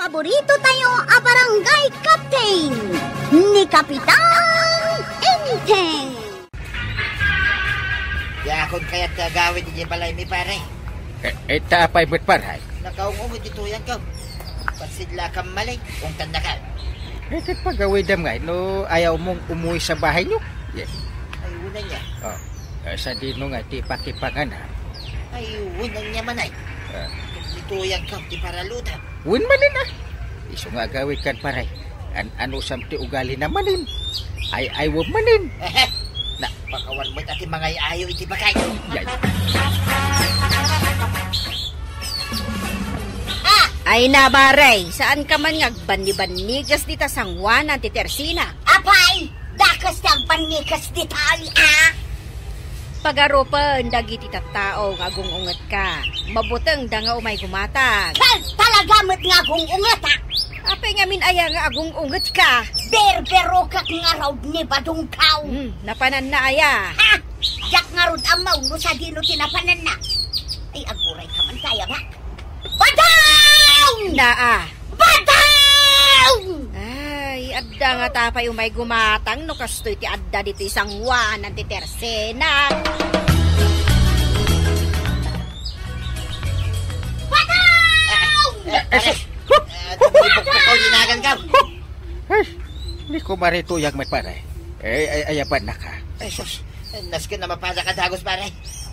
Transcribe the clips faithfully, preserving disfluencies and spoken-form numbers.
Paborito tayo a barangay captain, ni Kapitan Enteng. Diakon kayat ti agawid idiay balaymi, pare. Eh, eh, ta apay met, pare? Nakaung-unged ti tuyangko. Pasidlakam mali, ungtannaka. Eh, ket pagawidem ngay no ayaw mong umuy sa bahay nyo. Yeah. Ay, una niya. Oh. Eh, sadino nga ti pakipanganan? Ay, wen ania man ay. Ah. Ket ni tuyangko ti paraluta. Wen manen, ah. Isu nga agawidkan, pare. An-, anusam ti ugalina manen? Ay, ay, wen manen. Ehe. Na. Pakawan met a ti mangay-ayo iti bakay. Yay. Ah! Ay na, pare, saan ka man nga agbanni-bannigas dita sangoanan ti tersina? Apay! Dakes ti agbannigas ditoy, a? Pagarupen dagiti tattao nga agung-ungetka. Mabutengda nga umay gumatang. Ket talaga met nga agung-ungetak. Apay ngamin aya nga agung-ungetka? Berberokak ngarud ni Badongkaw. Hmm, napananna aya? Ha? Diak ngarud ammo no sadino ti napananna. Ay, aguray ka man kaya ba? Badong! Naa. Badong! Ay, adda nga tapay umay gumatang no kastoy ti adda ditoy sangoanan ti tersina. Badong! Eh, eh, sus! Eh, tibok ko, linagan ka. Ay, ni kumare tuyang met, pare. Eh, ay, ayaban naka. Ay, sus. Nasken a mapanak a dagus, pare.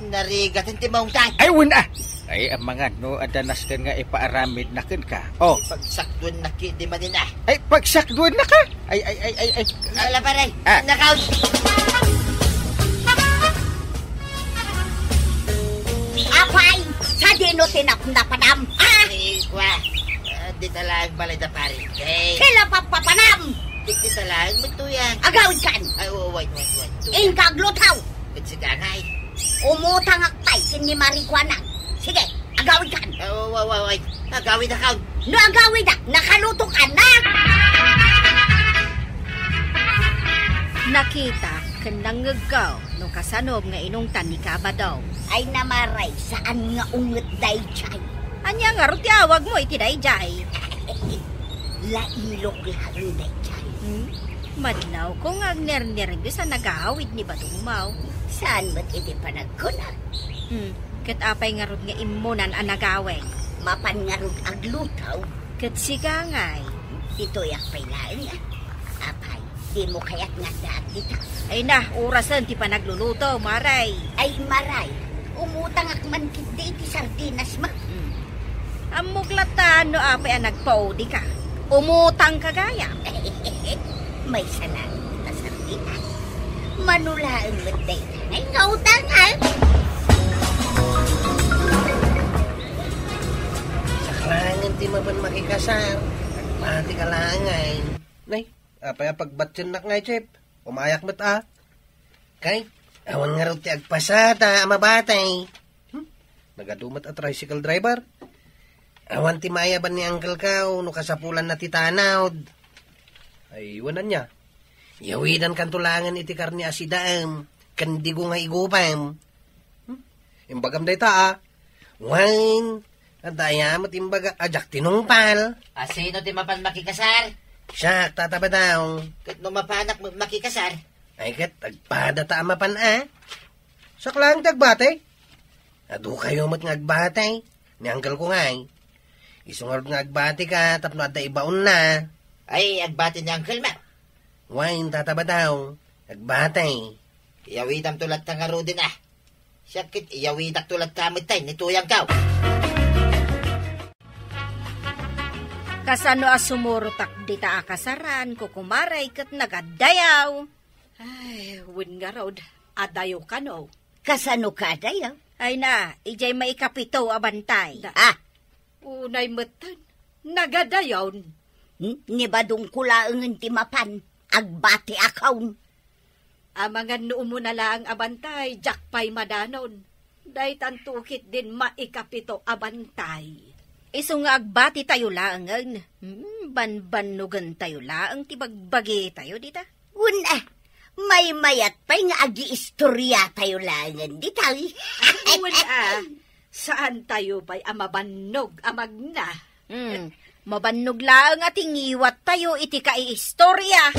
Narigaten ti maungtan. Ay, wen, a. Ay, amangan, no, adda nasken nga ipaaramidna kenka. Oh. Pagsakduennak idi manen, a. Ay, pagsakduennaka? Ay, ay, ay, ay, ay. Ala, pare. Ah. Nakaw. Apay, sadino ti napnapanam, a? Ay, kwa. Ah, dita laeng balay da, pare. Hey. Sila papapanam! Dita laeng, magtuyang. Agawidkan. Ay, wa-, wait, wait, wait. Tuyang. Inka aglutaw. Ket sigangay. Umutangak pay ken ni Marikuana. Sige, agawidkan. Ah, wa-, wa-, wa-, wait. Agawidakon. No agawidak, nakalutokan, a? Nakitak ken nangngegko no kasanom nga inungtan ni Kabadong. Ay, namaray, saan nga unget daydiay? Ania ngarud ti awagmo iti daydiay? Lailok laeng daydiay. Hmm? Madlawko nga agnernerbios a nagawid ni Badongmo. Saan met iti panagkunak? Hmm, ket apay ngarud nga immunan a nagawid? Mapan ngarud aglutaw. Ket sigangay. Ditoyak pay laeng, a. Apay, dimo kayat nga addaak dita? Ay na, orasen ti panagluluto, maray. Ay, maray. Umutangak man ketdi iti sardinas, ma. Hmm. Ammok latta no apay a nagpaudika. Umutangka gayam. Maysa laeng ta sardinas. Mano laeng met dayta nga utang, a? Saklangen ti mapan makikasar. Agbatika laeng, ay. Nay, apay a pagbatyennak ngay, Chef? Umayak met, a. Kay, awan ngarud ti agpasada a mabati. Hmm? Nagadu met a tricycle driver. Awan ti maayaban ni Uncle-ko no kasapulanna ti tanod. Ay, wen ania? Yawidankanto laengen iti karne a sidaem, ken digo nga igupem. Hmm? Imbagam dayta, a. Wen, adda aya met imbaga a diak tinungpal. A, sino ti mapan makikasar? Siak, Tata Badong. Ket no mapanak met makikasar? Ay, ket agpadata a mapan, a. Siak laeng ti agbati. Adu kayo met nga agbati. Ni uncle-ko ngay. Isu ngarud nga agbatika tapno adda ibaonna. Ay, agbati ni uncle-mo? Wen, Tata Badong. Agbati. Iyawidamto latta ngaruden, a. Siak ket iyawidakto latta met tay ni tuyangko. Kasano a sumurotak dita a kasaran, kukumaray, ket nagadayaw? Ay, wen ngarud, adayo kano. Kasano ka adayaw? Ay na, idiay maikapito a bantay. Da- Ah! Unay metten, nagadayawn. Hmm? Ni Badongko laengen ti mapan, agbatiakon. Amangan no umuna laeng a bantay, diak pay madanon. Daytanto ketdin maikapito a bantay. Isu nga agbatitayo laengen, hmm, banbannogentayo laeng ti bagbagitayo dita. Wen, a, maymayat pay nga agiistoriatayo laengen dita. Wen, a, saantayo pay a mabannog a magna. Hmm. Mabannog laeng a ti ngiwattayo iti kaiistorya.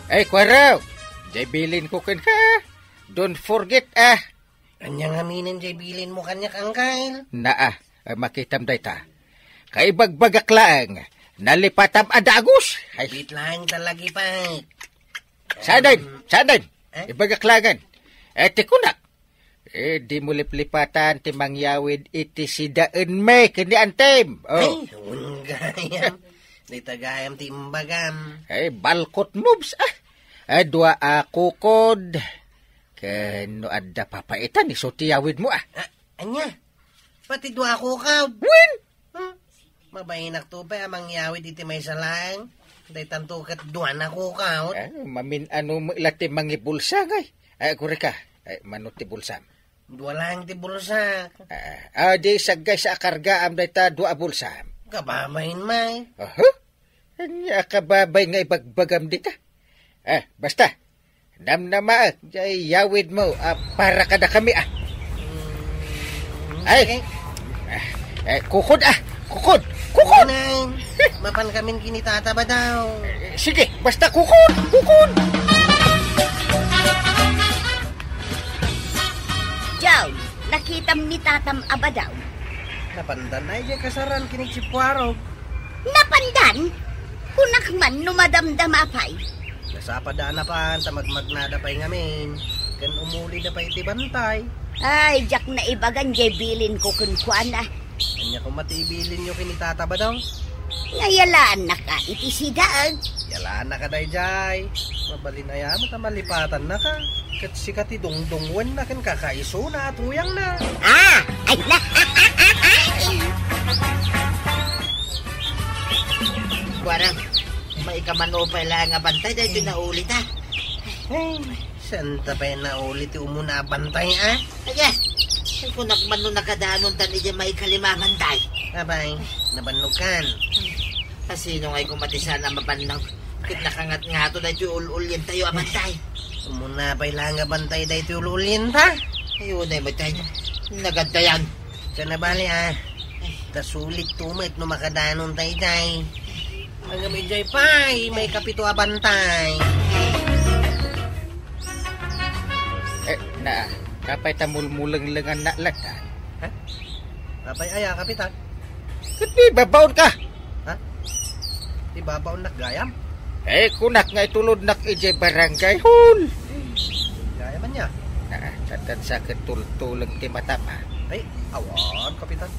Ay, Kuwaraw, jay bilinko kenka. Don't forget, ah. Ania ngaminen jay bilinmo kaniak, Angkel? Naa, ah, makitam dayta. Kaibagbagak laeng, nalipatam a dagus. Ay. Wait lang, talagipay. Sadin, Em, sadin. Eh? Ibagak laeng. Eh, ti kunak. Eh, dimo liplipatan ti mangyawid iti sidaenmi ken ni Antem. Oh. Ay, wen gayam. Dayta gayam ti imbagam. Eh, balkot moves, ah. Eh, dua a kukod. Ken no adda papaitan, isu ti yawidmo, ah. Ah, ania? Pati dua a kukod? Wen! Hmm? Mabainak to pay a mangyawid iti maysa laeng. Daytanto ket dua a kukod. Ah, mamin-ano met la ti mangibulsa, ngay. Ay, kurika. Ay, mano ti bulsam? Dua laeng ti bulsa. Ah, ah, di saggaysa a kargaam dayta dua a bulsam. Kababain, may. Aha? Ania a kababay nga ibagbagam dita? Eh, basta. Namnamaek, jay yawidmo a para kadakami, ah. Mm, ay. Sige. Ah, eh, kukod, ah. Kukod. Kukod. Nang, mapan kamin kinitata Badaw. Eh, sige, basta kukod. Kukod. John, nakitam ni Tatam a Badaw. Napandan ay jay kasaran ken ni Chief Kuwarog. Napandan? Kunak man no madamdama pay. Nasapa da a napan ta magmagnada pay ngamin, ken umulida pay iti bantay. Ay, diak naibagan jay bilinko kenkuana. Ania koma ti ibilinyo ken ni Tata Badaw? Nga yalaannaka iti sidaen. Yalaannaka daydiay. Mabalin aya met a malipatannaka. Ket sika ti dungdungwenna ken kakaisuna a tuyangna. Ah! Ay, na! Kuarang, maikamano pay laeng a bantay daytoy naulita. Ay, saan ta pay nauli ti umuna a bantay, ah? Aya, ay, kunak man no nakadanontan idiay maikalima a bantay. Abay, nabannogkan. Asino ngay koma ti saan a mabannog? Ket nakangatngato daytoy ul-ulientayo a bantay. Umuna pay laeng a bantay daytoy ul-ulienta. Ay, unay met tayo. Nagadtayan. Ket nabali, ah. Ta sulit to met no makadanon daydiay. Ngem idiay pay, maikapito a bantay. Eh, na, apay ta mulmulenglengan na latta? Ha? Apay aya, Kapitan? Ket di, babaon ka. Ha? Di babaonnak gayam? Eh, kunak nga itulodnak idiay barangay hall. Gayam ania? Ah, tatta sa ket tultuleng ti matam, ah. Ay, awan, Kapitan.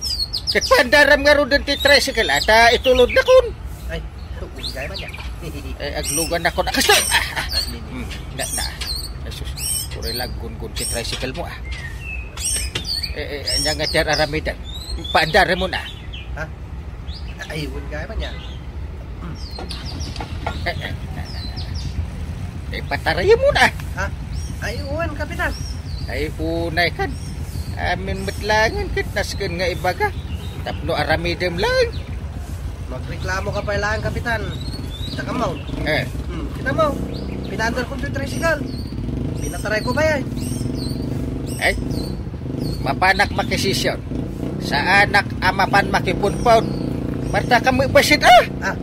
Ket paandaram ngaruden ti tricycle, ah, ta itulodnakon. Ay, wen gayam ania? Eh, aglugannakon. Ah, kastoy! Ah, ah. Hmm, na, na. Jesus, uray la aggungon ti tricycle mo, ah. Eh, eh, ania nga ti ar-aramidem? Paandaramon, ah. Ha? Ay, wen gayam ania? Hmm. Eh, eh, eh, patarayem mo na. Ha? Ay, wen, Kapitan. Ay, unay kan. Amin met laengen ket nasken nga ibaga. Tapno aramidem laeng. Magreklamo ka pay laeng, Kapitan. Kita ka mo. Eh. Hmm, kita mo. Pinaandar ko to tricycle. Pinataray ko ba yan? Eh? Mapanak makisisyon. Saanak a mapan makipunpon. Marta ka mo ibasit, ah! Ah,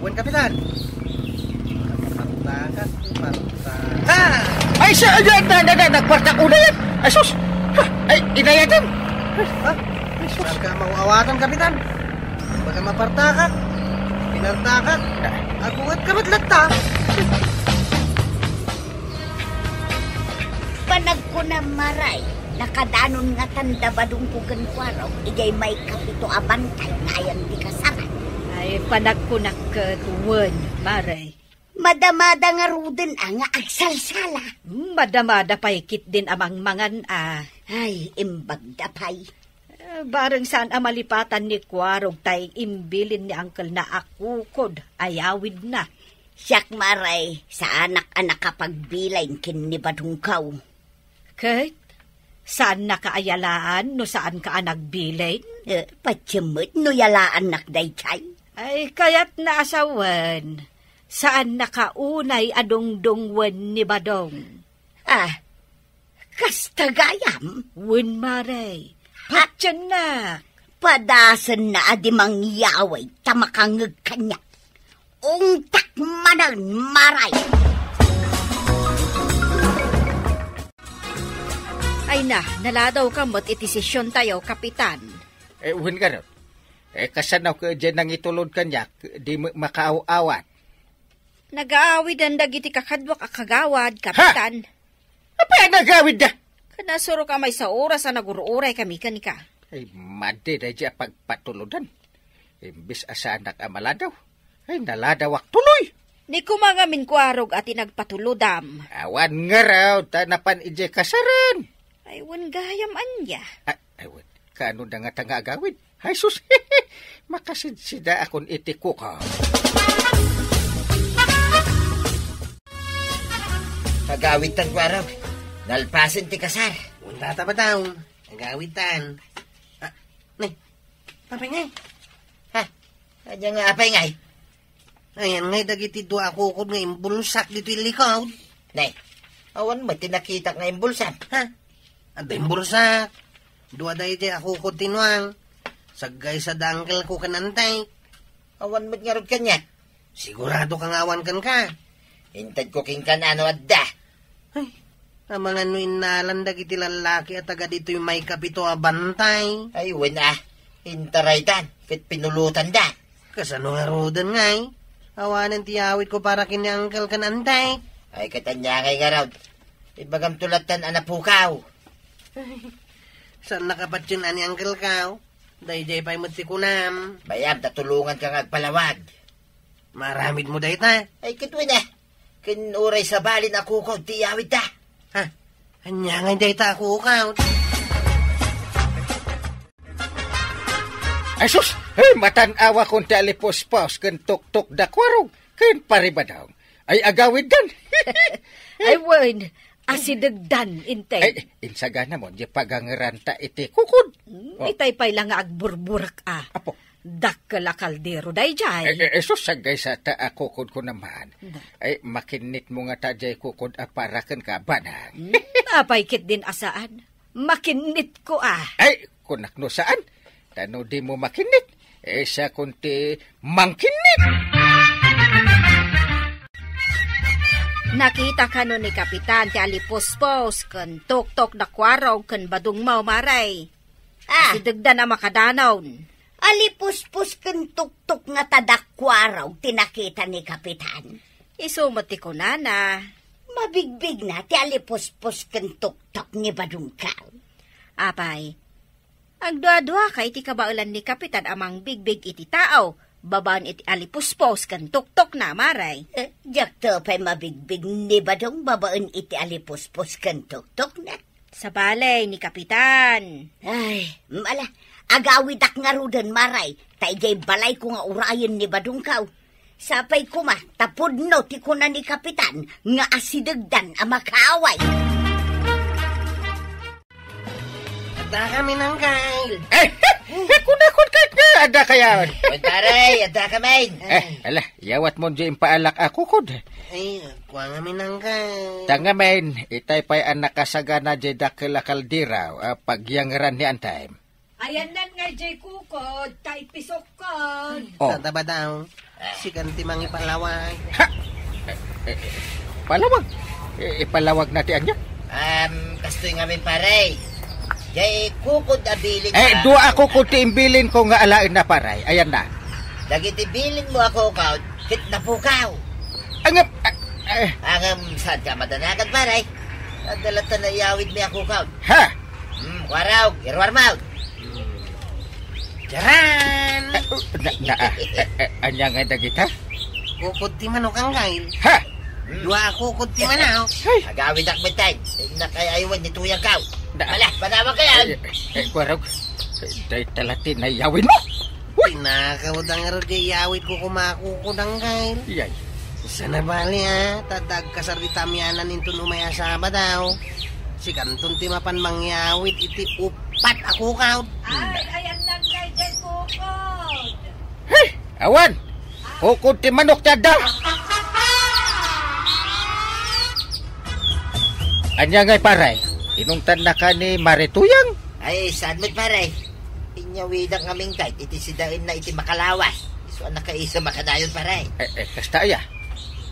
wen, Kapitan. Marta ka, Marta. Ah! Ay, sa, ay, ay, na, na, na, nagpartak una yan. Ay, sus! Ha! Ay, inayadan! Ha? Ay, sus! Saan ka mauawatan, Kapitan? Baga maparta ka. Pinarta ka. Agunget ka met latta. Panagkuna, Maray, nakadanon ngatan da Badong ken Kuarog idiay maikapito a bantay nga ayan ti kasaran. Ay, panagkunak ket wen, Maray. Madamada ngaruden a nga agsalsala. Hmm, madamada pay ketdin a mangmangan a. Ay, imbagda pay. Eh, bareng saan a malipatan ni Kuarog tay imbilin ni angkelna a kukod a yawidna. Siak, Maray, saanak a nakapagbilin ken ni Badongko. Ket, saannaka a yalaan no saanka a nagbilin? Eh, patiem met no yalaannak daydiay. Ay, kayatna a sawen, saannaka unay a dungdungwen ni Badong. Ah, Kasta gayam? Wen, Mare. Patiennak. Padasenna a di mangyawid ta makangngeg kaniak. Ungtak manen, Mare. Ay na, naladawka met iti sesiontayo, Kapitan. Eh, wen garud. Eh, kasano ket diay nangitulod kaniak, di me-, makaaw-awat? Nagaawiden dagiti kakaduak a kagawad, Kapitan. Apay a nagawidda? Ket nasurok a maysa oras a nagur-uray kami kenka. Ay, madi daydiay a pagpatulodan. Imbes a saanak a maladaw, ay, naladawak tuloy. Ni koma ngamin kuarog a ti nagpatulodam. Awan ngarud, ta napan idiay kasaren. Ay, wen gayam ania? Ay, ay, wen. Kaano da ngata nga agawid? Ay, sus! Makasidsida akon iti kuko. Agawidtan, kuarog. Nalpasen ti kasar. Wen dayta, Badong. Agawidtan. Ah, ne. Apay ngay? Ha? Ania nga apay ngay? Ayan ngay dagiti dua a kukod nga imbulsak ditoy likod. Nay, awan met ti nakitak nga imbulsak. Ha? Adda imbulsak. Dua daydiay a kukod ti nuang. Saggaysa da uncle ko ken antek. Awan met ngarud kaniak. Sigurado ka nga awan kenka? Intedko kenka no adda. Ay, amangan no innalan dagiti lallaki a taga ditoy maikapito a bantay. Ay, wen a. Intaraydan, ket pinulotanda. Kasano ngaruden ngay? Awanen ti awitko para ken ni uncle ken antek. Ay, ket ania ngay ngarud? Ibagamto lattan a napukaw. Saan nakapatien a ni uncle ka? Daydiay pay met ti kunam. Bayam ta tulonganka nga agpalawag. Maaramidmo dayta? Ay, ket wen a. Ken uray sabalin a kukod ti iyawidda. Ha? Ania ngay dayta a kukod? Ay, sus! Ay, matan-awakon ti alipuspos ken tuktok da kuarog ken paribadong. Ay, agawiddan. Ay, wen, asidegdan, intay. Ay, insaganamon, di pagangeranta iti kukod. Hmm, Oh. Itay pay la nga agburburak a. Apo. Dakkel a kaldero daydiay. Eh, eh, eh, sus, saggaysa ta a kukod ko naman. Da. Ay, makinnitmo ngata diay kukod a para kenka, Badong. Hmm, apay ketdin a saan? Makinnitko a. Ay, kunak no saan. Ta no dimo makinnit, eh, siakon ti mangkinnit. Nakita kano ni Kapitan ti alipuspos ken tuktok da kuarog ken badongmo, Mare? Ah. Asidegdan a makadanon. Alipuspos ken tuktok ngata da kuarog ti nakita ni Kapitan. Isu met ti kunana. Mabigbigna ti alipuspos ken tuktok ni badongko. Apay, agduaduaka iti kabaelan ni Kapitan a mangbigbig iti tao babaen iti alipuspos ken tuktokna, Mare. Eh, diakto pay mabigbig ni badong babaen iti alipuspos ken tuktokna. Sabali ni Kapitan. Ay, mala, agawidak ngaruden, Mare, ta idiay balayko nga urayen ni badongko. Sapay koma, ta pudno ti kuna ni Kapitan nga asidegdan a makaaway. Adda kami, Uncle. Eh, eh, kunakon ket nga adda kayaw. Wen, Pare, adda kami. Eh, ala, iyawatmon diay impaalak a kukod. Ay, kua ngamin, Uncle. Ta ngamin, itay pay a nakasagana diay dakkel a kaldero a pagyangeran ni Antay. Ayanna ngay diay kukod, ta ipisokkon. Oh. Tata Badong, sikan ti mangipalawag. Ha? Eh, eh, eh, palawag? Eh, ipalawagna ti ania? Um, kastoy ngamin, Pare. Diay kukod a bilin. Eh, dua a kukod ti imbilinko nga alaenna, Pare. Ayanna. Dagiti bilinmo a kukod, ket napukaw. Ngem, eh, eh. Ngem, saanka a madanagan, Pare? Adda latta nga iyawidmi a kukod. Ha? Hmm, kuarog, iruarmo. Tiaran! Eh, na, na, ah, eh, eh, ania ngay dagita? Kukod ti manok, Uncle. Ha? Hmm. Dua a kukod ti manok. Ay! Agawidak met, tay. Innak ay aywan ni Tuyang Kaw. Da- Ala, panawag kayan. Eh, eh, eh, kuarog. Dayta la ti nayawidmo. Uy! Tinakaw da ngarud diay iyawidko koma a kukod, Uncle. Iyay. Sana bali, a, ta adda agkasar dita amianan inton umay a Sabado. Sikanton ti mapan mangyawid iti uppat a kukod. Ay, ayanna ngay diay kukod. Hey, awan! Kukod ti manok ti adda! Ania ngay, Pare? Inungtannaka ni Mare Tuyang? Ay, saan met, pare? Inyawidak ngamin kayat iti sidaenna iti makalawas. Isu a nakaisem a kanayon, pare. Eh, eh, kasta aya?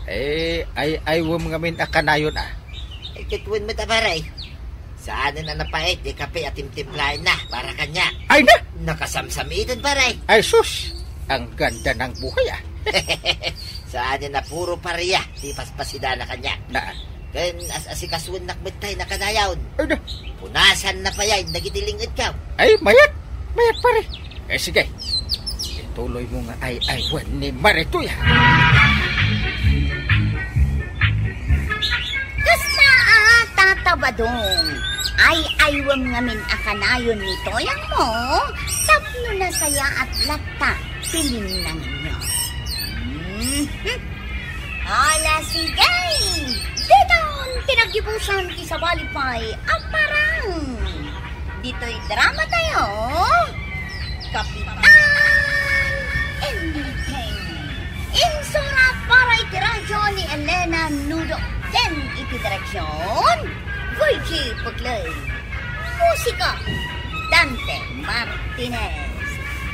Eh, ay, ay, wem ngamin a kanayon, ah. Ay, ket wen met a, pare. Saanen a napait ti kape a timtimplaenna para kaniak. Ay na! Nakasamsam iten, pare. Ay, sus! Ang ganda ng buhay, ah. Saanen a puro paria ti paspasidana kaniak. Na. Ken as-asikasuennak met tay nakanayon. Ay, na. Punasan na pay ay dagiti lingedkaw. Ay, mayat! Mayat, pare. Eh, sige. Ituloy mo nga ay-aywan ni Maritoya. Kasta a, Tata Badong, ay-aywem ngamin a kanayon ni Toyang mo, tapno nasayaat latta ti linnanganyo. Mhm. Ala, sige! Ditan ti naggibusan ti sabali pay a parang. Ditoy drama tayo, Kapitan Enteng. Insurat para iti radyo ni Elena Nudo ken iti direksyon, Virgie Puglay. Musika, Dante Martinez.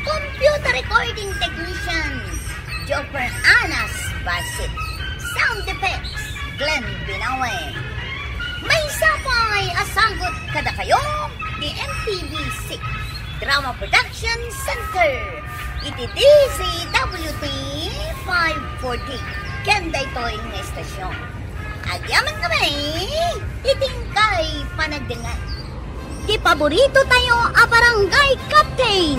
Computer recording technician, Jopper Anas Basit. Sound effects, Glenn Binawe. Maysa pay a sagut kadakayo ti M T V six Drama Production Center iti D Z W T five forty ken daytoy nga estasyon. Agyaman kami iti inkay panagdengngeg. Ti paborito tayo a barangay captain,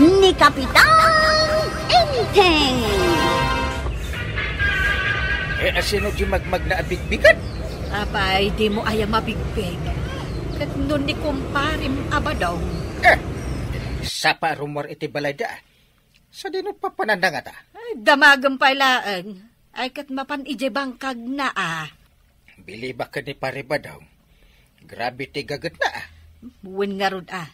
ni Kapitan Enteng. Eh, asino ti magmagna a bigbigat? Apay, dimo aya mabigbig. Ket no ni kumparem a Badong. Eh, sapa a rummuar iti balayda. Sadino papananda ngata? Ay, damagem pay laeng. Ay, ket mapan idiay bangkagna a. Bilibak ken ni Pare Badong. Grabe ti gagetna a. Wen ngarud a.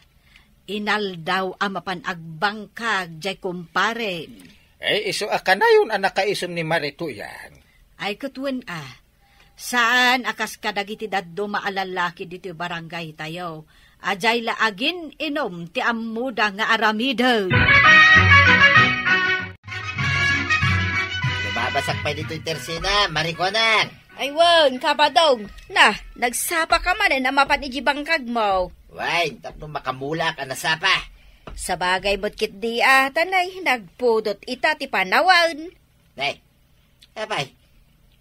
Inaldaw a mapan agbangkag diay kumparem. Ay, isu a kanayon a nakaisem ni Maritoyan. Ay, ket wen a. Saan a kas kadagiti dadduma a lallaki ditoy barangay tayo. Adiay la agin-inom ti ammoda nga aramiden. Lumabasak pay ditoy tersina, Marikonan. Ay wen, Kabadong. Na, nagsapa ka manen a mapan iti bangkagmo. Wen, tapno makamulak a nasapa. Sabagay met ketdi a, tanay, nagpudot ita ti panawen. Nay, apay,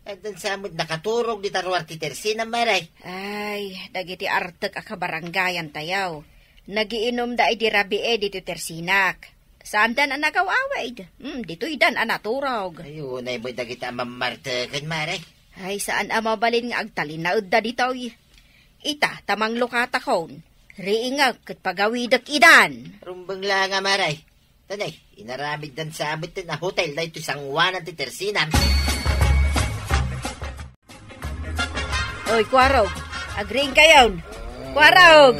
addan sa met nakaturog dita ruar ti tersina, Maray? Ay, dagiti artek a kabarangayan tayo. Nagiinumda idi rabii ditoy tersinak. Saandan a nagaw-awid. Hmm, ditoydan a naturog. Ay, unay met dagiti a mammarteken, Maray. Ay, saan a mabalin nga agtalinaedda ditoy. Ita, ta manglukatakon. Riingek ket pagawidek idan. Rumbeng la nga, Maray. Tanay, inaramiddan sa met ti hotel daytoy sanguanan ti tersinam. Oy, Kuarog, agriingkayon. Kuarog!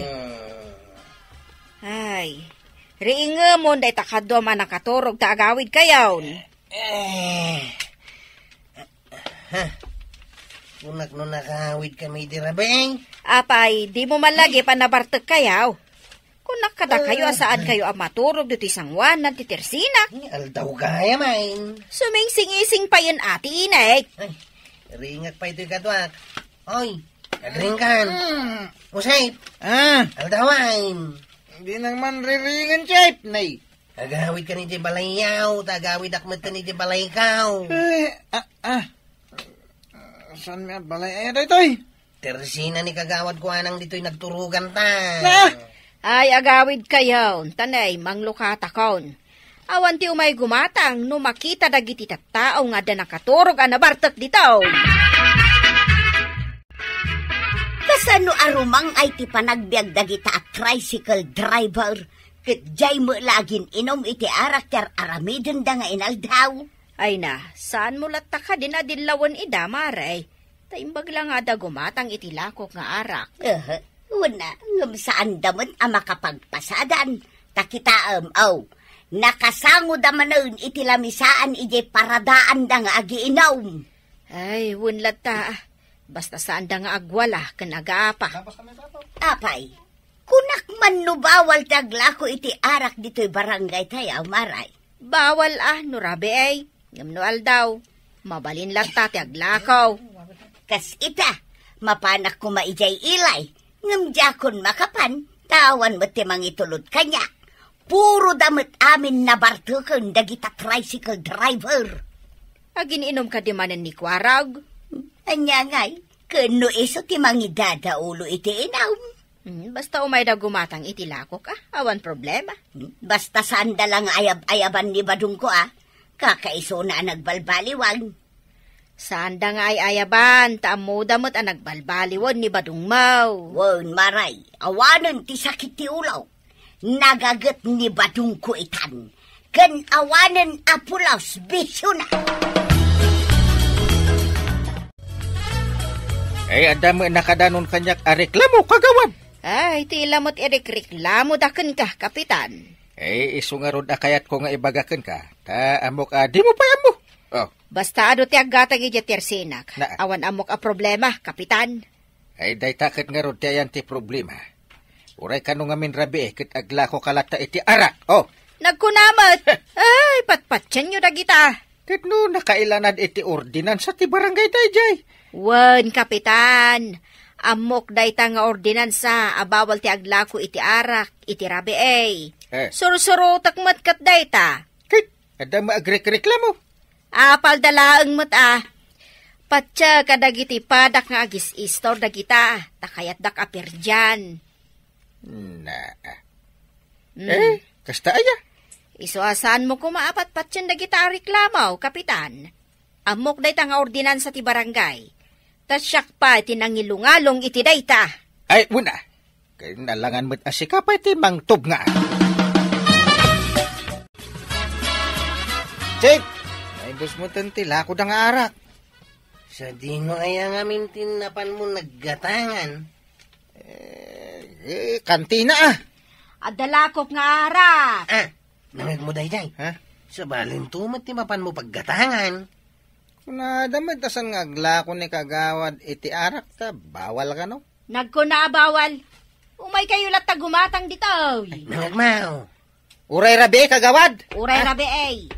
Ay, riingemon dayta kaduam a nakaturog ta agawidkayon. Eh, ha? Kunak no nakawid kami di rabii. Apay, dimo man lagi panabartek kayaw. Kunak kadakayo a saankayo a maturog ditoy sanguanan ti tersinak. Ni aldaw gayam. Sumingsingising payen ati inek. Ay, ringak pay toy kaduak. Oy, agriingkan. Mm. Usay. Ah. Aldaw ay. Di nang man riringen, Chef, nay. Agawid ka ni di balayyaw, ta agawidak met ka ni di balaykaw. Eh, ah, ah. Saan mi at balay? Ay, daytoy. Tersina ni kagawad ko anang ditoy nagturugan ta. Ah! Ay, agawid kayo, tanay, manglukatakon. Awan ti umay gumatang no makita dagiti tattao nga adda nakaturog a nabartek dito. Kasano a rumang ay ti panagbiag dagita a tricycle driver, ket jay met la agin-inom iti arak ti ar-aramidenda nga inaldaw? Ay na, saan mo latta kadin a dillawen ida, Mare? Ta imbag la nga adda gumatang iti lakok nga arak. Aha, wen a, ngem saanda met a makapagpasadan. Ta kitaem, aw, nakasangoda manen iti lamisaan idiay paradaanda nga agiinom. Ay, wen latta, ah. Basta saanda nga agwala ken agaapa. Apay, kunak man no bawal ti aglako iti arak ditoy barangay tayo, Maray. Bawal a no rabii, ngem no aldaw, mabalin latta ti aglako. Kas ita, mapanak koma idiay ilay, ngem diakon makapan, ta awan met ti mangitulod kaniak. Puro da met amin nabarteken dagita tricycle driver. Agin-inom kadi manen ni Kuarag? Ania ngay, ken no isu ti mangidadaulo iti inam? Hmm, basta umayda gumatang iti lakok, ah, awan problema. Hmm, basta saanda lang ayab-ayaban ni badongko, ah. Kakaisuna a nagbalbaliwan. Saanda nga ay-ayaban, ta ammoda met a nagbalbaliwen ni badongmo. Wen, Maray, awanen ti sakit ti ulo. Nagaget ni badongko itan. Ken awanen a pulos, bisiona. Ay, adda met nakadanon kaniak a reklamo, kagawad. Ay, ti ila met irikreklamoda kenka, Kapitan. Ay, isu ngarud a kayatko nga ibaga kenka, ta ammok a dimo pay ammo. Oh. Basta adu ti aggatang idiay tersinak. Na. Awan ammok a problema, Kapitan. Ay, dayta ket ngarud ti ayan ti problema. Uray kano ngamin rabii ket aglakoka latta iti arak. Oh. Nagkuna met. Ay, patpatienyo dagita. Ket no nakailanad iti ordinansa ti barangay daydiay? Wen, Kapitan. Ammok dayta nga ordinansa a bawal ti aglako iti arak, iti rabii. Eh. Sursurotek met ket dayta. Ket adda maagrekreklamo? Apalda laeng met a. Patse kadagiti padak nga agis-istor dagita, ta kayatdak a perdian. Na. Mm. Eh, kasta aya? Isu a saanmo koma a patpatien dagita a reklamo, Kapitan. Ammok dayta nga ordinansa ti barangay. Ta siak pay ti nangilungalong iti dayta. Ay, una. Kay nalangan met a sika pay ti mangtubnga. Chip! Naibus mo ten ti lako da nga arak. Sadino aya ngamin ti napanmo naggatangan? Eh, eh, kantina, ah. Adda lakok nga arak. Ah, nangegmo daydiay? Ha? Sabalin to met ti mapanmo paggatangan. Kunada met a saan nga aglako ni kagawad iti arak ta bawal kano? Nagkuna a bawal. Umaykayo latta gumatang ditoy. Ay, nangegmo. Uray rabii, kagawad. Uray rabii.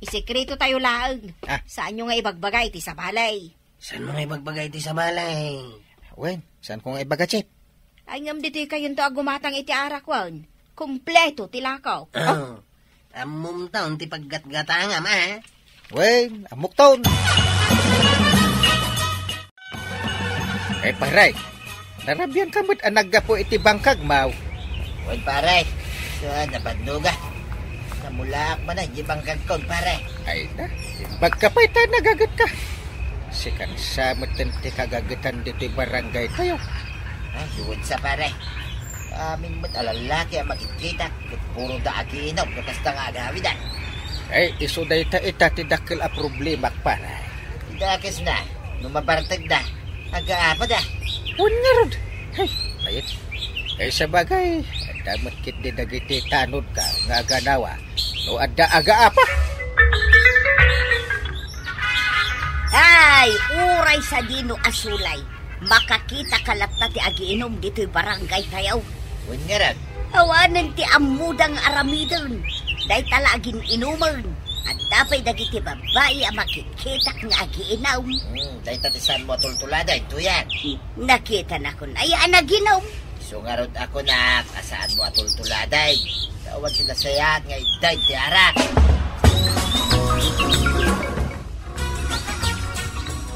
Isekretotayo laeng. Ah. Saanyo nga ibagbaga iti sabali. Saanmo nga ibagbaga iti sabali? Wen, saanko nga ibaga, Chip? Ay, ngem ditoy kayonto a gumatang iti arak wen. Kompleto ti lako. Oh. Ammom taon ti paggatgatangam, a? Wen, ammok taon. Eh, pare, narabian ka met a naggapu iti bangkagmo. Wen, pare, sa nabannoga. Namulaak man a di bangkagkon, pare. Ay na, imbag ka pay ta nagaget ka. Sikan sa met ti kagagetan ditoy barangay tayo. Ah, duod sa pare. Amin met a lalaki a makitkitak, ket puro da agiinom no kasta nga agawidan. Ay, isu dayta ita ti dakkel a problemak, pare. Dakes na, no mabartek da, agaapada. Wen ngarud. Ay, ayat. Ay, sabagay, adda met ketdi dagiti tanod ka nga aganawa. No adda agaapa? Ay, uray sadino a sulay. Makakita ka latta ti agiinom ditoy barangay tayo. Wen ngarud. Awanen ti ammoda nga aramiden. Dayta la agin-inumen. Adda pay dagiti babbai a makitkitak nga agiinom. Hmm, dayta ti saanmo a tultulada, intoyan. Hmm, nakitanakon aya a naginom. Isu ngarud a kunak a saanmo a tultulada. Awan sinasayaat nga idda ti arak.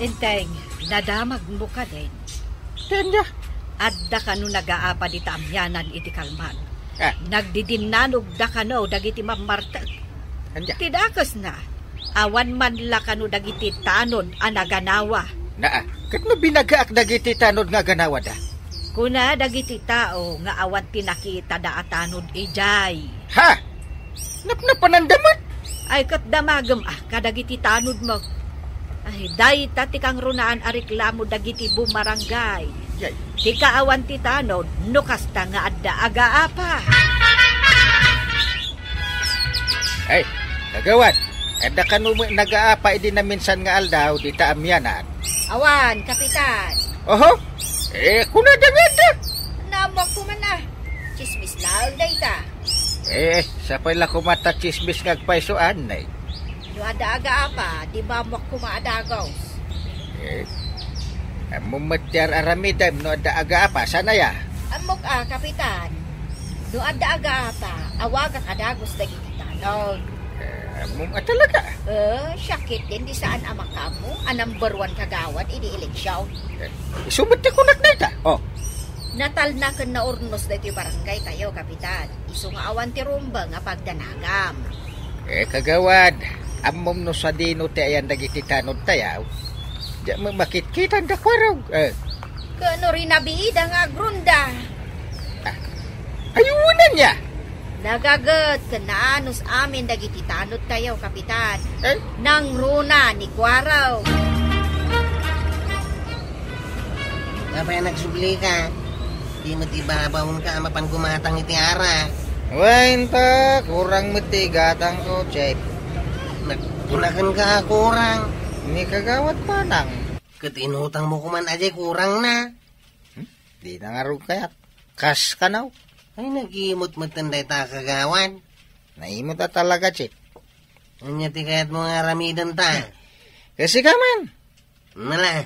Enteng, nadamagmo kadin? Tenda. Adda kano nagaapa dita amianan iti kalman? Ah. Nagdidinnanog da kano dagiti mammartek. Ania? Ti dakesna, awan man la kano dagiti tanod a naganawa. Naa, ket no binagaak dagiti tanod nga aganawada? Kuna dagiti tao nga awan ti nakitada a tanod idiay. Ha? Napnapananda met? Ay, ket damagem a kadagiti tanodmo. Ay, dayta ti kangrunaan a reklamo dagiti bumarangay. Yay. Ti kaawan ti tanod, no kasta nga adda agaapa. Ay, kagawad, adda kano met nagaapa idi naminsan nga aldaw dita amianan? Awan, Kapitan. Oho? Eh, kunada nga adda. Naammoak koma a. Tsismis laeng dayta. Eh, sapay la koma ta tsismis nga agpayso, anay. No adda agaapa, di maammoak koma a dagus. Eh, ammom met ti ar-aramidem no adda agaapa, saan aya? Ammok a, Kapitan. No adda agaapa, awagak a dagus dagiti tanod. Eh, ammom a talaga? Eh, siak ketdin di saan a makaammo a number one kagawad idi eleksion. Eh, isu met ti kunak dayta. Oh. Natalna ken naurnos daytoy barangaytayo, Kapitan. Isu nga awan ti rumbeng a pagdanagam. Eh, kagawad, ammom no sadino ti ayan dagiti tanodtayo? Diak met makitkita da Kuarog. Eh. Ken no rinabiida nga agronda. Ah, ayunan niya. Nagaget ken naanus amin dagiti tanodtayo, Kapitan. Eh? Nangruna ni Kuarog. Apay a nagsublika? Di met ibabaonka a mapan gumatang iti arak. Wen ta, kurang met ti igatangko, Chef. Nagkunakenka a kurang. Ni Kagawad Kuanang. Ket inutangmo koma a diay kurangna. Hmm? Dina ngarud kayat. Kas kanaw. Ay, nagimot metten dayta a kagawad. Naimot a talaga, Chef. Ania ti kayatmo nga aramidenta? Kasika man. Nala,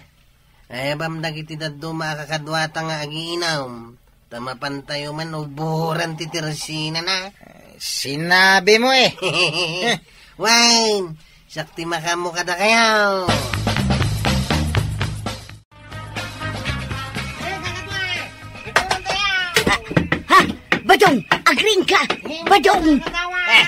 ayabam dagiti dadduma a kakaduata nga agiinum. Ta mapantayo man uburan ti tersinana. Sinabimo, eh. Wen, siak ti makaammo kadakayo. Ha? Badong! Agriingka! Badong! Eh,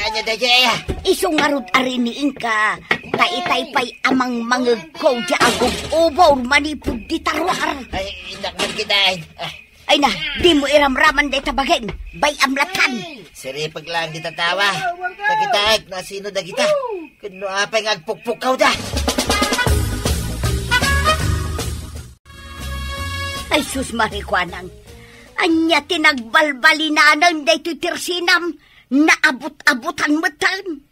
ania daydiay, ah? Isu ngarud a riniingka. Ta itay pay a mangmangegko diay agub-ubor manipud diay taruar. Ay, innak man kita, ay. Ah. Ay na, dimo iramraman dayta bagim. Bay-am latta. Siripeg laeng dita tawa. Ta kitaek no asino dagita. Ken no apay nga agpukpukkawda. Ay, sus, Mari Kuanang. Ania ti nagbalbalinanam daytoy tersinam? Naabut-abutan metten.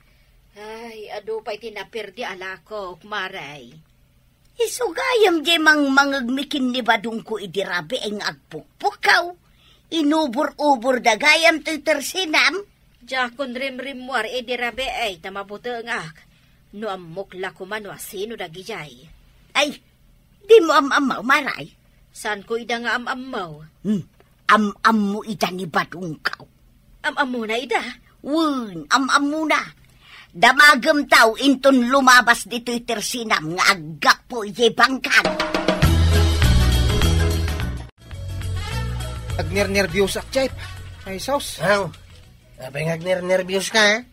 Ay, adu pay ti naperdi a lakok, Mari. Isu gayam diay mangmangegmi ken ni Badongko idi rabii nga agpukpukkaw. Inubor-uborda gayam toy tersinam. Diakon rimrimmuar idi rabii ta mabutengak. No ammok la koma no asino dagidiay. Ay, dimo am-ammo, Mari? Saanko ida nga am-ammo. Hmm. Am-ammo ida ni Badongko. Am-ammona ida? Wen, am-ammona. Damagem taw inton lumabas ditoy tersinam nga aggapu idiay bangkag. Agnernerbiosak, Chef. Ay, sus. Aw, apay nga agnernerbioska?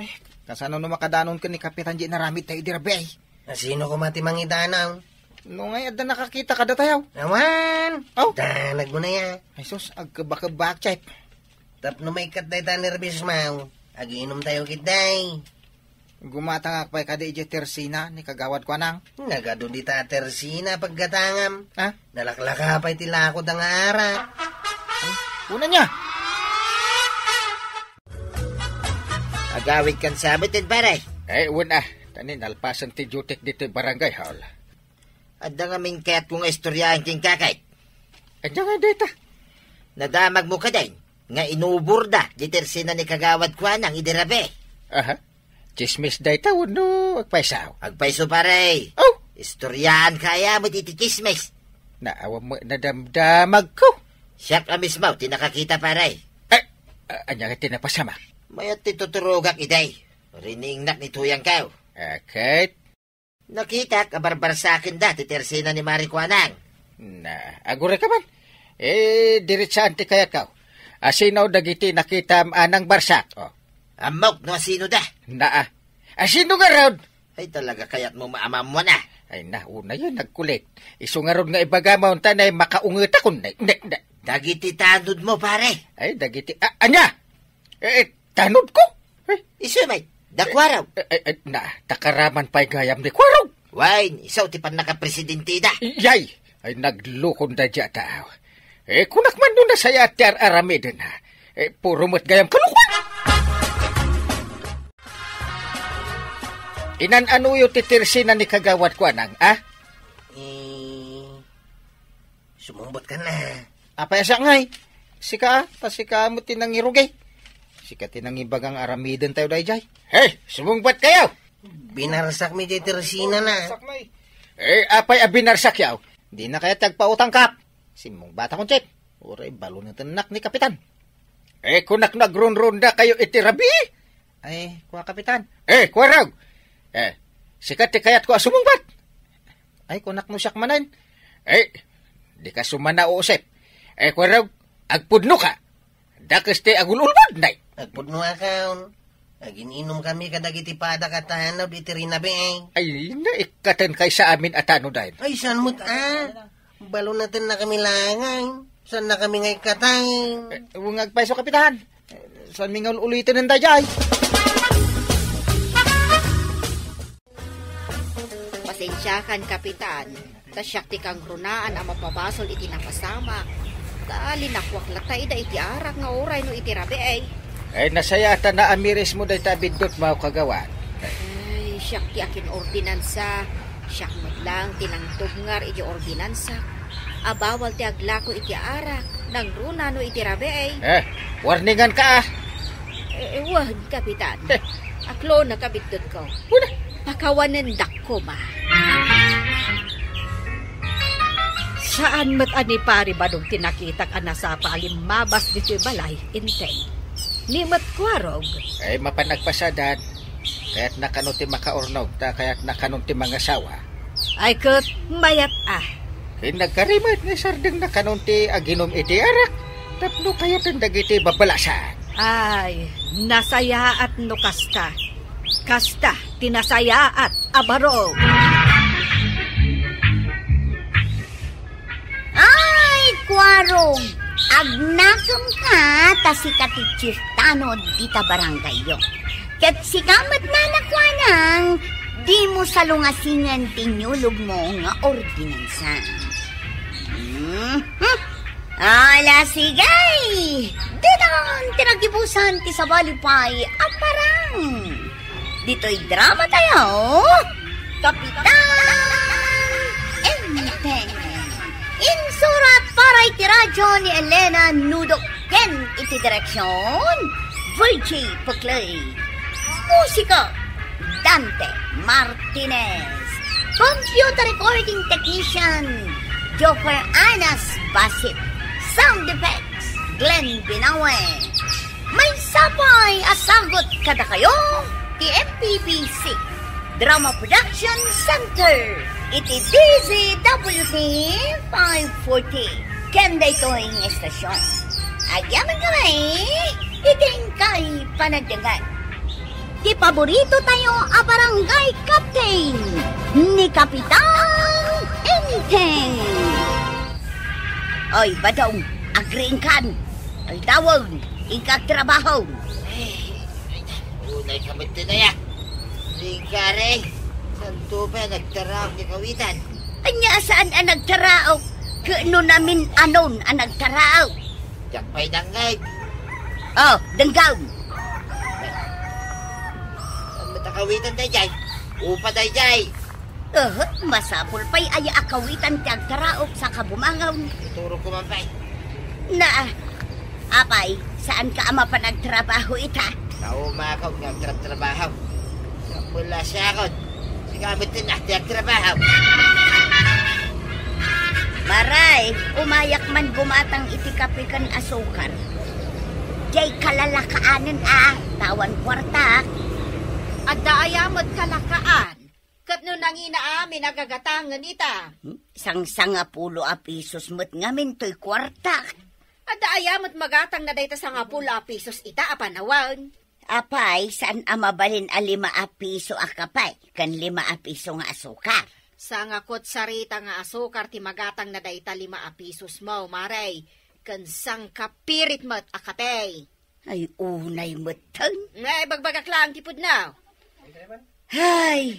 Eh, kasano no makadanon ken ni Kapitan diay inaramidtayo idi rabii? Asino koma ti mangidanam? No ngay adda nakakita kadatayo? Awan! Aw! Danagmo na ya. Ay sus, agkebakebak, Chef. Tapno maikkat dayta a nerbiosmo, agiinumtayo ketdi. Gumatangak pay kadi idiay tersina ni Kagawad Kuanang. Nagadu dita a tersina paggatangam. Ha? Nalaklaka pay ti lakoda nga arak. Ay, kuna niya. Agawidkan sa met, pare. Eh, wen a. Ta ni nalpasen ti dutyk ditoy barangay hall. Adda ngamin kayatko nga istoryaen kenka, kayat. Adda nga dayta. Nadamagmo kadi nga inuborda di tersina ni Kagawad Kuanang idi rabii. Aha. Tsismis dayta wenno agpayso? Agpayso, pare. Oh! Istoryaanka aya met iti tsismis. Naawan met nadamdamagko. Siak a mismo ti nakakita, pare. Eh, a-, ania ti napasamak? Mayat ti tuturogak idi. Riniingnak ni Tuyangko. Aket? Nakitak a barbarsakenda ti tersina ni Mari Kuanang. Na, aguray ka man. Eh, diretsaan ti kayatko. Asino dagiti nakitam a nangbarsak? Oh. Ammok no asino da. Naa. Asino ngarud? Ay, talaga kayatmo maamammuan a. Ay, na, unay, nagkulit. Isu ngarud nga ibagam, unta nay makaungetakon, nay, nay, nay. Dagiti tanodmo, pare. Ay, dagiti, a-, ania? Eh, eh, tanodko? Eh? Isu met, da Kuarog. Eh, eh, eh, na, takaraman pay gayam ni Kuarog. Wen, isu ti pannakapresidenteda. Yay! Ay, naglukonda diay a tao. Eh, kunak man no nasayaat ti ar-aramiden, ha? Eh, puro met gayam kalokoan. Inan-anoyo ti tersina ni Kagawad Kuanang, a? Eh, sumungbat ka na. Apay a siak ngay? Sika, ta sika met ti nangirugi. Sika ti nangibagang aramidentayo daydiay. Hey, sumungbat kayo! Binarsakmi ti tersina na. Eh, apay a binarsak yaw? Di na kayat ti agpautang, Kap. Simmungbat a, Conchit. Uray balunetennak ni Kapitan. Eh, kunak no agrunrunda kayo iti rabii? Ay, kua, Kapitan. Eh, kua raw. Eh, sika ti kayatko a sumungbat. Ay, kunak no siak manen. Eh, di ka sumana, Josep. Eh, kua raw, agpudno ka. Dakes ti agul-ulbod, nay. Agpudno akon. Agin-inum kami kadagiti pada ket tanod iti rinabii. Ay, naikkaten kay sa amin a tanoden. Ay, saan met, a? Balunetennakami laeng. Saannakami nga ikkaten. Eh, wen nga agpayso, Kapitan. Eh, saanmi nga ul-uliten daydiay? Pasensiakan, Kapitan, ta siak ti kangrunaan a mapabasol iti napasamak. Ta linakuak latta ida iti arak nga uray no iti rabii. Ay, nasayaat a naamirismo dayta a biddutmo, Kagawad. Ay, siak ti akin-ordinansa. Siak met laeng ti nangtubngar iti ordinansa a bawal ti aglako iti arak, nangruna no iti rabii. Eh, warningan ka, a. Eh, wen, Kapitan. Eh. Aklona ka biddutko. Una. Pakawanendak koma. Saan met a ni Pari Badong ti nakitak a nasapa a limmabas ditoy balay, Enteng. Ni met Kuarog. Ay, mapan agpasadan. Kayatna kano ti makaurnog, ta kayatna kanon ti mangasawa. Ay ket, mayat a. Ken nagkari met nga isardengna kanon ti aginum iti arak, tapno kayaten dagiti babalasan. Ay, nasayaat no kasta. Kasta ti nasayaat a baro. Ay, Kuarog, agnakemka ta sika ti chief tanod dita barangayyo. Ket sika met nana Kuanang, dimo salungasingen ti niulogmo nga ordinansa. Mhm. Ala, sige! Ditan ti nagibusan ti sabali pay a parang. Ditoy drama tayo, Kapitan Enteng. Insurat para iti radyo ni Elena Nudo ken iti direksyon, Virgie Peclay. Musika, Dante Martinez. Computer recording technician, Joker Anas Basit. Sound effects, Glenn Binawe. Maysa pay a sagut kadakayo ti M P B C Drama Production Center iti D Z W T five forty ken daytoy nga estasyon. Agyamankami iti inkay panagdengngeg. Ti paborito tayo a barangay captain, ni Kapitan Enteng. Oy, Badong, agriingkan. Aldawen, inka agtrabaho. Ay, ay, unay ka met ti naya. Inka, re. Santo pa, nagtaraok ti kawitan. Ania saan a nagtaraok? Ket no namin-anon a nagtaraok? Diak pay nangngeg. Oh, denggaw. Saan met a kawitan daydiay? Upa daydiay. Eh, masapul pay aya a kawitan ti agtaraok sa kabumangaw? Iturogko man pay. Na, apay, saanka a mapan agtrabaho ita? Tao makon nga agtratrabaho. Sapul a siakon. Sika met ti agtrabaho. Maray, umayak man gumatang iti kape ken asukar. Diay kalalakaanen a, ta awan kuartak. Adda aya met kalakaan? Ket no nangina amin a gagatangen ita? Hmm? Sangsangapulo a pisos met ngamin toy kuartak. Adda aya met magatangna dayta sangapulo a pisos ita a panawen? Apay, saan a mabalin a lima a piso a kape ken lima a piso nga asukar? Sangakutsarita nga asukar ti magatangna dayta lima a pisos mo, Maray, ken sangkapirit met a kape. Ay, unay metten. Nga, ibagbagak laeng ti pudno. Ay,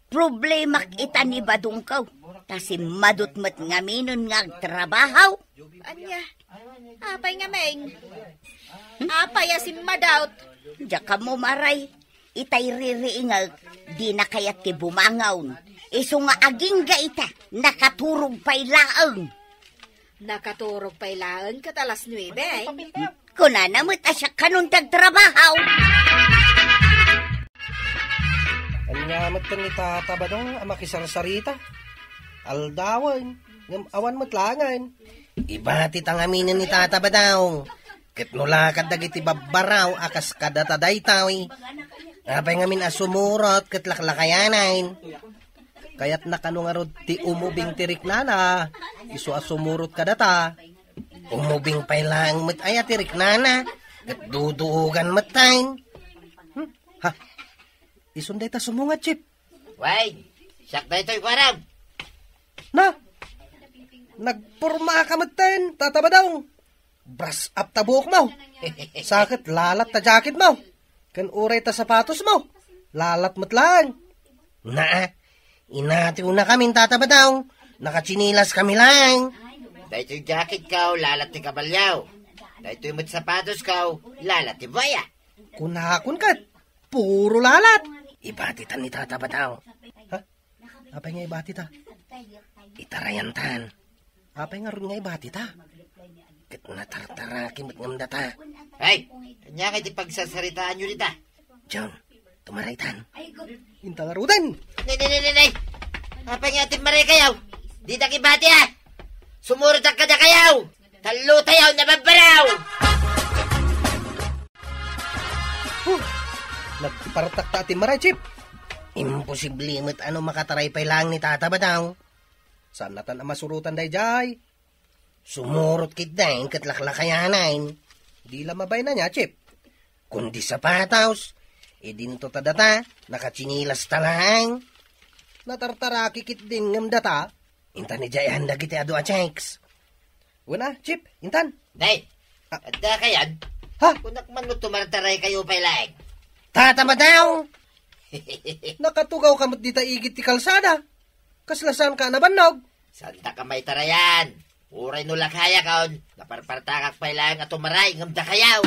problemak ita ni Badongko. Ta simmadot met ngaminen nga agtrabaho. Ania? Apay ngamin? Apay a simmadot? Diak ammo, Maray. Itay ririingek. Dina kayat ti bumangon. Isu nga agingga ita, nakaturog pay laeng. Nakaturog pay laeng ket alas nuebe, ay? Kunana met a siak kanon ti agtrabaho. Ania met ken ni Tata Badong a makisarsarita? Aldawen, ngem awan met laengen. Ibatita ngaminen ni Tata Badong. Ket no lakad dagiti babbaraw a kas kadata daytoy, apay ngamin a sumurot ket laklakayanan? Kayatna kano ngarud ti umubing ti riknana, isu a sumurot kadata. Umubing pay laeng met aya ti riknana, ket duduogan met tayo. Hmm? Ha? Isun dayta sumungad, Chip. Way, siak daytoy, kuarem. Na? Nagporma ka met tayo, Tata Badong. Brush up ta buokmo. Sa ket lalat ta jacketmo. Ken uray ta sapatosmo, lalat met laeng. Naa, inatiwnakamin, Tata Badong. Nakatsinilaskami laeng. Daytoy jacketko, lalat ti kabalio. Daytoy met sapatosko, lalat ti buaya. Kunakon ket, puro lalat. Ibatitan ni Tata Badong. Ha? Apay nga ibatita? Itarayantan. Apay ngarud nga ibatita? Ket natartaraki met ngem data. Ay, ania nga iti pagsarsaritaanyo dita? John, tumaraytan. Inta ngaruden. Nay, nay, nay, nay, nay. Apay nga timmaraykayo? Didak ibati, a. Sumurotak kadakayo. Tallotayo, nababbaraw! Huh! Nagpartakta a timmaray, Chip. Imposible met a no makataray pay laeng ni Tata Badong. Saannatan a masurotan daydiay. Sumurot ketdin ket laklakayanan. Di la mabain ania, Chip. Kundi sapatos, idinto ta data, nakatsinilas ta laeng. Natartaraki ketdin ngem data. Intan idiayan dagiti adu a chicks. Wen a, Chip, intan. Nay, a- adda kayan? Ha? Kunak man no tumartaraykayo pay laeng. Tata Badong! Nakatugaw ka met dita igid ti kalsada. Kasla saan ka a nabannog? Saanta ka maitarayan. Uray no lakayakon, naparpartakak pay laeng a tumaray ngem dakayo.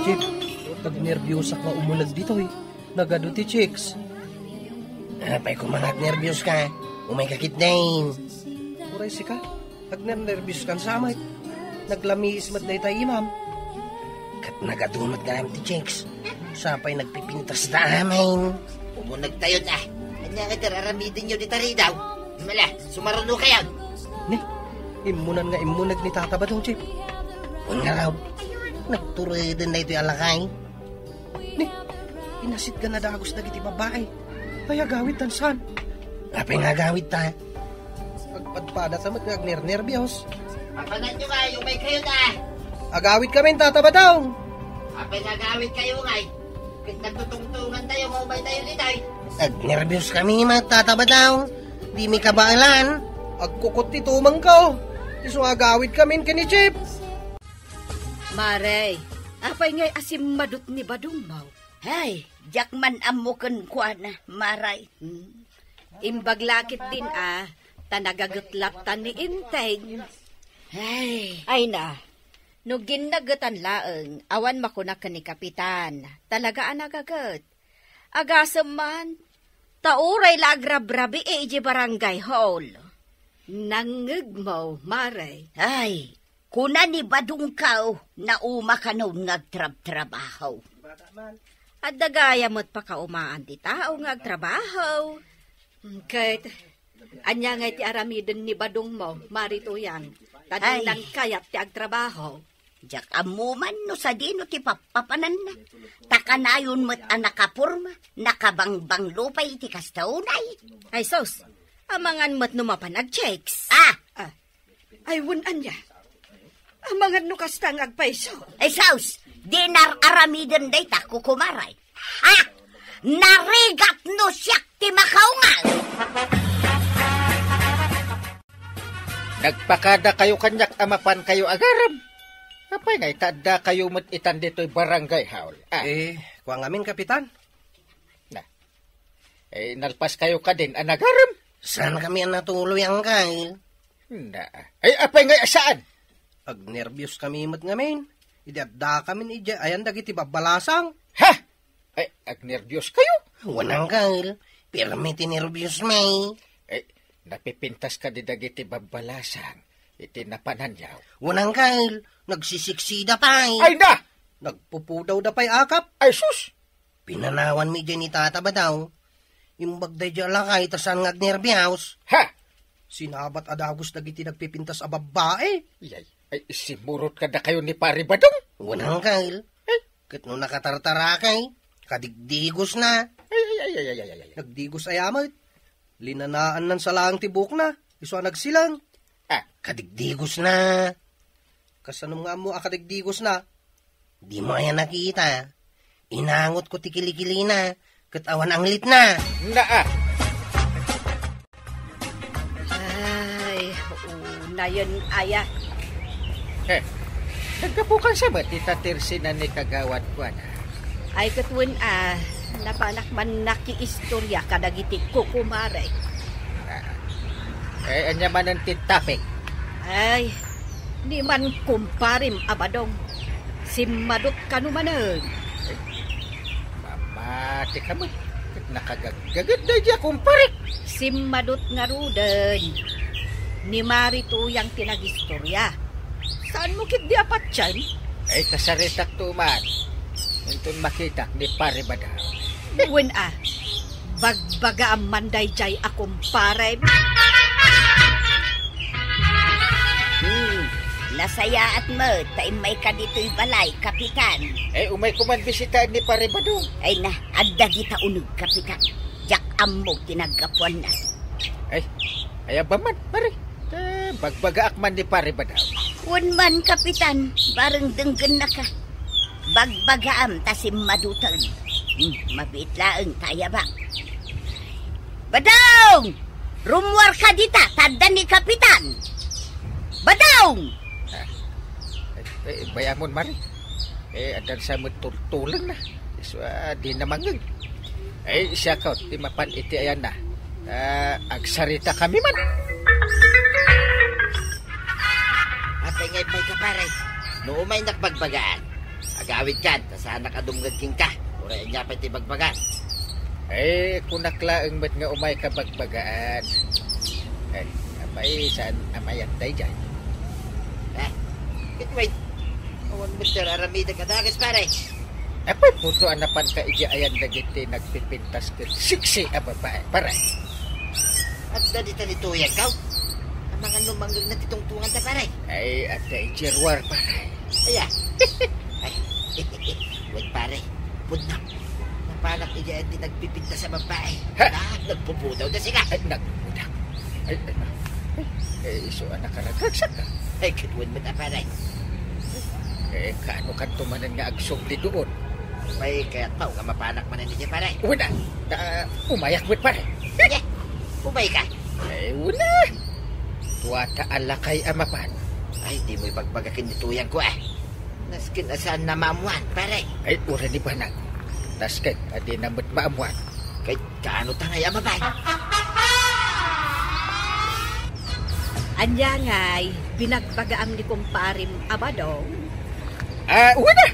Chip, agnerbiosak nga umuneg ditoy. Nagadu ti chicks. Apay koma nga agnerbioska? Umayka ketdin. Uray sika, agnernerbioskan sa met. Naglamiis met dayta imam. Ket nagadu met gayam ti chicks. Sapay nagpipintas da amin. Umunegtayon a. Ania nga ti ar-aramidenyo dita ridaw? Mala, sumarunokayon. Ni, immunan nga immuneg ni Tata Badong, Chip. Wen ngarud, nagtureden daytoy a lakay. Ni, inasitgan a dagus dagiti babbai. Ay, agawidtan saan? Apay nga agawidta? Agpadpadata met nga agnernerbios. Apananyo nga, umaykayo ta. Agawidkamin, Tata Badong. Apay nga agawidkayo ngay? Ket nagtutungtungantayo nga umaytayo ditoy. Agnerbios kami met, Tata Badong. Dimi kabaelan. Agkukot ti tumengko. Isu nga agawidkamin ken ni Chip. Mare, apay ngay a simmadut ni Badongmo? Ay, diak man ammo kenkuana, Mare. Hmm. Imbag la ketdin a, ta nagaget latta ni Enteng. Ay. Ay na, no ginnagetan laeng, awan makuna ken ni Kapitan. Talaga a nagaget. Agasem man, ta uray la agrabrabii idiay barangay hall. Nangngegmo, Mare. Ay, kuna ni Badongko, nauma kanon nga agtrabtrabaho. Adda gayam met pakaumaan ti tao nga agtrabaho. Ket, ania ngay ti aramiden ni Badongmo, Mare Tuyang? Ta Ay. Dinan kayat ti agtrabaho. Diak ammo man no sadino ti pappapananna. Ta kanayon met a nakaporma, nakabangbanglo pay iti kasta unay. Ay sus, amangan met no mapan agchicks. Ah! Ah. Ay, wen ania? Amangan no kasta nga agpayso. Ay sus, dinar aramiden dayta, kukumaray. Ha? Narigat no siak ti makaungan. Nagpakadakayo kaniak a mapankayo agarem. Apay ngay ta addakayo met itan ditoy barangay hall? Ah. Eh, kua ngamin, Kapitan. Na. Eh, nalpaskayo kadin a nagarem? Saan kami a natuloy, Angkal? Na. Ay, apay ngay a saan? Agnerbios kami met ngamin. Idi addakamin idiay ayan dagiti babbalasang. Ha? Ay, agnerbios kayo? Wen, Uncle. Pirmi ti nerbios mi. Ay, napipintas ka di dagiti babbalasang iti napananyaw. Wen, Uncle. Nagsisiksida pay. Ay na! Nagpupudaw da pay akap. Ay, sus! Pinanawan mi diay ni Tata Badaw. Imbag daydiay a lakay ta saan nga agnerbios. Ha? Sinabat a dagus dagiti nagpipintas a babbai. Ay, ay, ay, simurot kadakayo ni Pare Badong? Wen, Uncle. Ay. Ket no nakatartarakay, kadigdigos na. Ay, ay, ay, ay, ay, ay, ay, ay. Nagdigos aya met. Linanaan nan sa laeng ti buokna. Isu a nagsilang. Ah. Kadigdigos na. Kasano nga ammo a kadigdigos na? Dimo aya nakita? Inangotko ti kilikilina, ket awan anglitna. Naa. Ay, unayen aya. Eh, naggapukan sa met ti tatirsinan ni kagawad kuana? Ay, ket wen a, napanak man nakiistorya kadagiti kukumare. Ah, eh, ania manen ti topic? Ay, ni man kumparem a Badong. Simmadot kano manen. Mamati ka met. Ket nakagaggaget daydiay a kumparek. Simmadot ngaruden. Ni Mari Tuyang ti nagistorya. Saanmo ketdi a patien? Ay, kasaritak to man. Inton makitak ni Pare Badaw. Wen a, bagbagaam man daydiay a kumparem. Hmm, nasayaat met ta immayka ditoy balay, Kapitan. Ay, umayko man bisitaen ni Pare Badong. Ay na, adda dita uneg, Kapitan. Diak ammo ti naggapuanna. Ay, ay, aba man, Mari. Eh, bagbagaak man ni Pare Badaw. Wen man, Kapitan, bareng denggennaka. Bagbagaam ta simmadoten. Hmm, mabiit laeng ta ayabak. Badong! Rummuarka dita, ta adda ni Kapitan. Badong! Ah, eh, eh, bay-amon, Mari. Eh, addan sa met tultulengna. Isu a, di na mangngeg. Ay, siak ti mapan iti ayanna. Ah, agsarita kami man. Apay nga immay ka, pare? No umaynak bagbagaan, agawidkan, ta saanak a dumngeg kenka. Uray ania pay ti bagbagaan. Eh, kunak laeng met nga umayka bagbagaan. Eh, apay saan a mayat daydiay? Eh, ket wait. Awan met ti ar-aramidek a dakes, pare. Apay pudno a napanka idiay ayan dagiti nagpipintas ket siksi a babae, pare? Adda dita ni Tuyang, kaw? Amangan no mangngegna ti tungtunganta, pare. Ay, adda idiay ruar, pare. Aya. Ay, wait, pare. Pudno. Napanak idiay ayan ti nagpipintas a babae. Ha? Ah, nagpupudaw da sika. Ay, nagpupudaw. Ay, ay, ay, isu a nakaragagsak ka. Ay, ket wen met a, pare. Eh, kaano kanto manen nga agsubli doon? May kayat pa, nga mapanak manen idiay, pare. Wen a, ta, umayak met, pare. Sige, umayka. Eh, wen a. Tua ta a lakay a mapan. Ay, dimo ibagbaga ken ni Tuyang ko, eh. Nasken a saanna maammuan, pare. Ay, uray ni banag. Nasken a dina met maammuan. Kay, kaano ta ngay a mapan? Ania ngay, binagbagaam ni kumparem a Badong? Ah, wen a!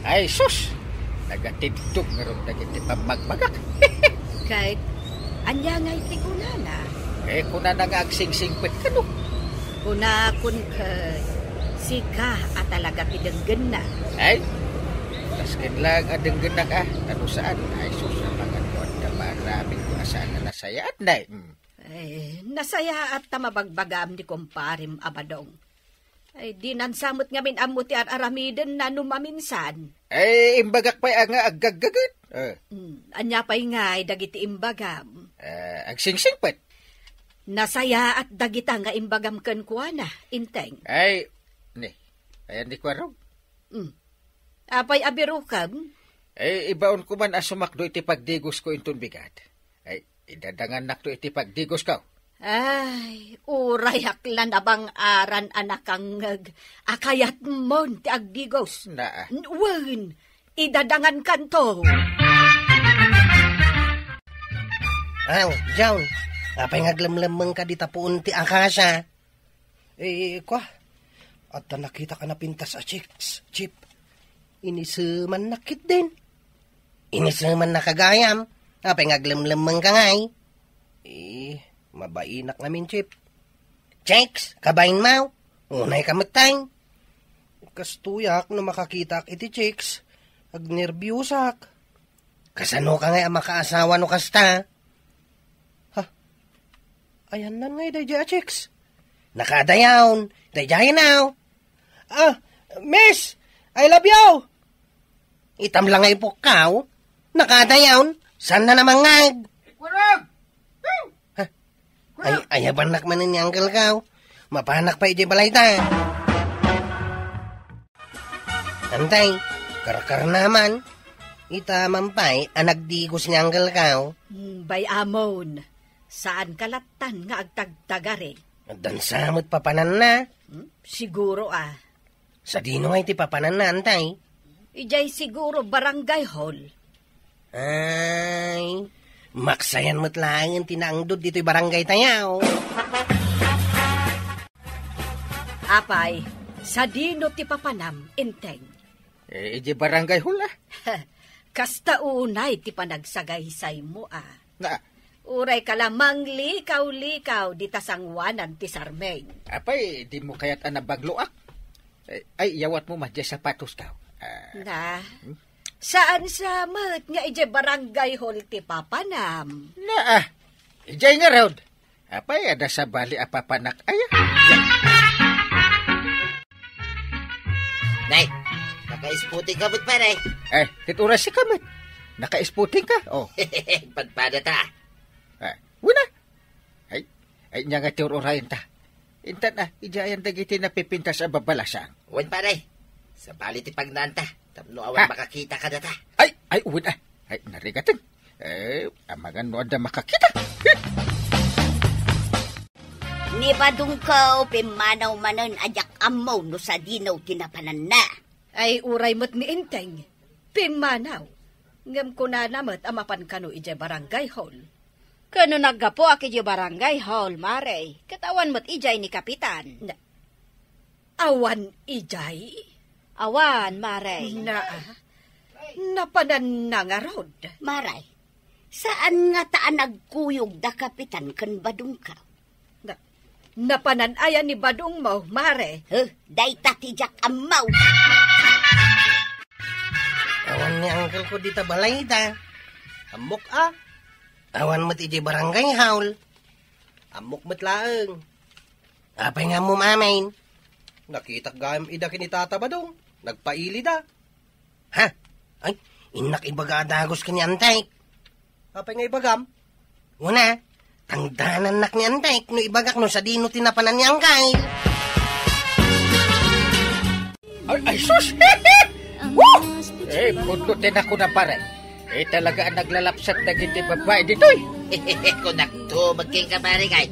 Ay, sus! Nagatiddog ngarud dagiti pammagbagak. Ket ania ngay ti kunana? Eh, kunana nga agsingsingpet kano. Kunakon ket, sika a talaga ti denggenna. Ay, nasken laeng a denggennak a, ta no saan, ay sus, amangan ko adda maaramidko a saan a nasayaat, nay. Hmm. Eh, nasayaat ta mabagbagaam ni kumparem a Badong. Ay, dinan sa met ngamin ammo ti ar-aramidenna no maminsan. Ay, imbagak pay a nga aggaggaget. Eh. Hmm, ania pay ngay dagiti imbagam? Eh, agsingsingpet. Nasayaat dagita nga imbagam kenkuana, Inteng. Ay, ni, ayan ni Kuarog. Hmm. Apay a birokam? Eh, ibaonko man a sumakdo iti pagdigosko inton bigat. Ay, idadangannakto iti pagdigosko. Ay, urayak la nabang-aran a nakangngeg a kayatmon ti agdigos. Naa. N-, wen, idadangankanto. Aw, John, apay nga aglemlemmengka dita puon ti akasia? Eh, kua, adda nakitak a napintas a chicks, chip. Inisemannak ketdin. Iniseman na ka gayam. Apay nga aglemlemmeng ka ngay? Eh, mabainak ngamin, Chief. Chicks, kabain mo? Unay ka met tay. Kastoyak no makakitak iti chicks. Agnerbiosak. Kasano ka ngay a makaasawa no kasta? Ha? Ayannan ngay daydiay a chicks. Nakadayawn, daydiay now. Ah, miss, I love you! Itam lang nga ipukkaw. Nakadayawn, saan na namangngag? Kurag! Ha? Ay, ayabannak manen ni Uncle Kaw. Mapanak pa iti balay ta. Antay, karkarna man. Ita man pay a nagdigos ni Uncle Kaw. Hmm, bay-amon, saan ka lattan nga agtagtagari? Dansa met papananna. Hmm, siguro, ah. Sadino nga iti papananna, antay? Ijay siguro barangay hall. Ay, maksayan met laengen ti naangdod ditoy barangay tayo. Apay, sadino ti papanam, Enteng? Eh, iti barangay hall, ah. Kasta unay ti panagsagaysaymo, ah. Na, Uray ka la manglikaw-likaw dita sangoanan ti sarmeng. Apay, dimo kayat a nabangloak? Eh, ay, yawatmo man diay sapatos, Kaw. Ah. Na, Hmm? saan sa met nga ijay barangay hall ti papanam? Na, ah. Ijay ngarud. Apay, adda sabali a papanak aya? Nay, naka-isputing ka met, pare. Eh, ket uray sika met. Naka-isputing ka? Oh. Padpada ta. Ah, wen a. Ay, ay, nia nga ti ur-urayen ta. Intan a, idiayan dagiti napipintas a babalasang. Wen, pare. Sabali ti pagnaanta. Tapno awan Ha? makakita kadata. Ay, ay, wen a. Ay, narigaten. Eh, amangan no adda makakita. Ni Badungko, pimmanaw manen a diak ammo no sadino ti napananna. Ay, uray met ni Enteng, pimmanaw. Ngem kunana met a mapan kano idiay barangay hall. Ken no naggapuak idiay barangay hall, Mare, ket awan met idiay ni Kapitan. Na, awan idiay? Awan, Mare. Na, napananna ngarud. Mare, saan ngata a nagkuyog da Kapitan ken Badungko? Na, napanan aya ni Badungmo, Mare? Huh, dayta ti diak ammo. Awan ni uncle ko dita balay da. Ammok a. Awan met iti barangay hall. Ammok met laeng. Apay nga ammom amin? Nakitak gayam ida ken ni Tata Badong. Nagpaili da. Ha? Ay, innak ibaga a dagos ken ni Antek. Apay nga ibagam? Una, tangdanannak ni Antek no ibagak no sadino ti napanan ni Angkay. Ay, ay, sus! Woo! Eh, pudno ti nakuna, pare. Eh, talaga ang naglalapsat dagiti babae ditoy. Kunakto, magkingka, pare, kay